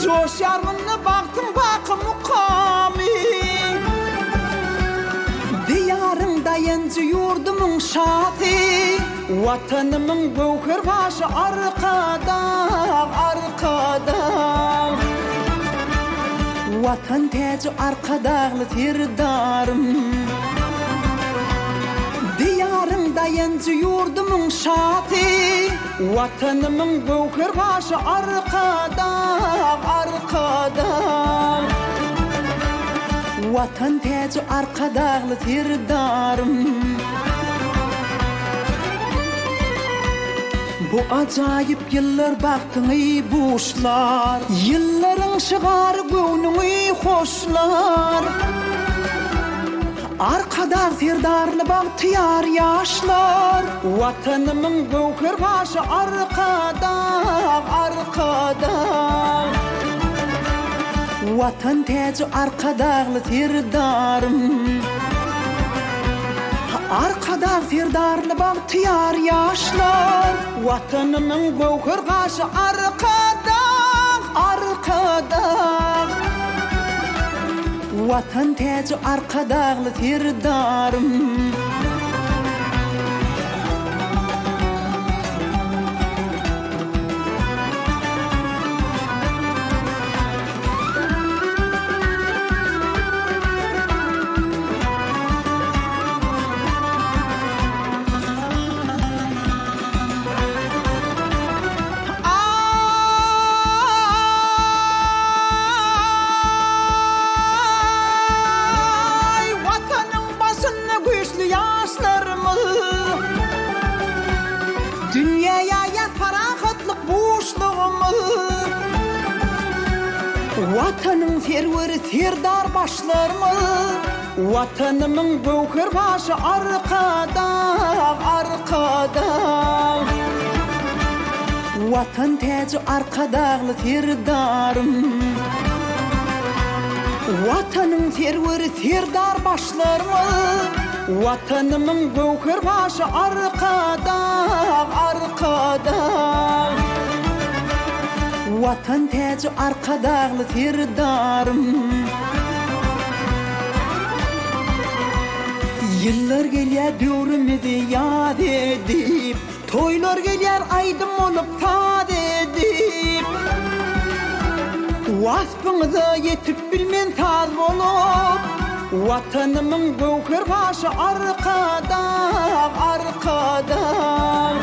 Joşýar munda bagtyň baky mukamy. Diýaryň daýanjy ýurdumyň şasy. Watanymyň göwher gaşy Arkadag, Arkadag. Watan täji Arkadagly Serdarym. Diýaryň daýanjy ýurdumyň şasy. Watanymyň göwher gaşy Arkadag, Arkadag. Watan täji Arkadagly Serdarym. Bu ajaýyp ýyllar bagtyňy buşlar. Ýyllaryň şygary göwnüňi hoşlar. Arkadag Serdarly bagtyýar ýaşlar. Watanymyň göwher gaşy Arkadag, Arkadag. Watan täji Arkadagly Serdarym. Arkadag Serdarly bagtyýar ýaşlar. Watanymyň göwher gaşy Arkadag, Arkadag. Watan täji Arkadagly Serdarym. Aý, Watanyň başynda güýçli ýaşlarymyz. Dünýä ýaýýar parahatlyk buşlugymyz. Watanyň serweri Serdar başlarymyz. Watanymyň göwher gaşy Arkadag, Arkadag. Watan täji Arkadagly Serdarym. Watanyň serweri Serdar başlarymyz. Watanymyň göwher gaşy Arkadag, Arkadag. Watan täji Arkadagly Serdarym. Ýyllar gelýär döwrümizi ýat edip, Toýlar gelýär aýdym bolup saz edip. Waspyňyza ýetip bilmen saz bolup, Watanymyň göwher gaşy Arkadag, Arkadag.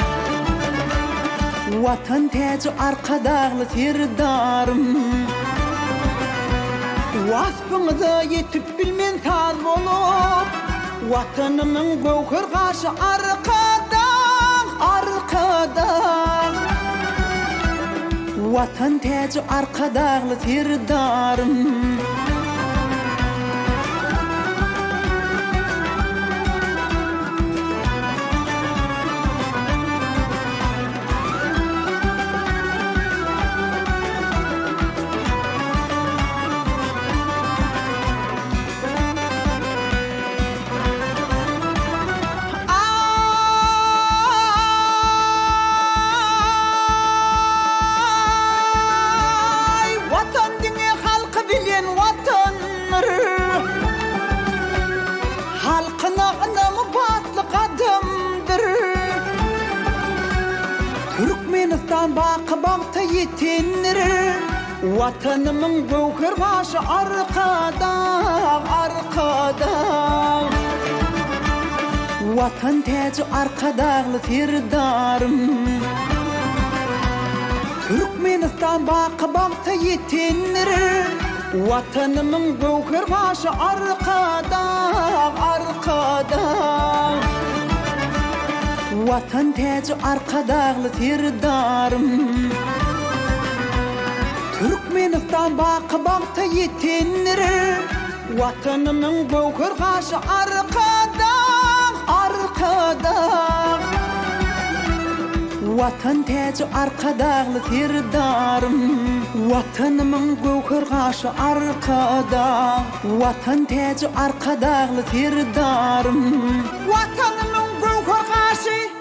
Watan täji Arkadagly Serdarym. Waspyňyza ýetip bilmen saz bolup, Watanymyň göwher gaşy Arkadag, Arkadag. Watan täji Arkadagly Serdarym. Aý, Watan diňe halky bilen Watandyr. Halkyna ynamy batly gadamdyr. Türkmenistan baky bagta ýetendir. Watanymyň göwher gaşy Arkadag, Arkadag. Watan täji Arkadagly Serdarym. Türkmenistan baky bagta ýetendir. Watanymyň göwher gaşy Arkadag, Arkadag. Watan täji Arkadagly Serdarym. Türkmenistan baky bagta ýetendir. Watanymyň göwher gaşy Arkadag, Arkadag. Watan täji Arkadagly Serdarym. Watanymyň göwher gaşy Arkadag. Watan täji Arkadagly Serdarym. Watanymyň göwher gaşy.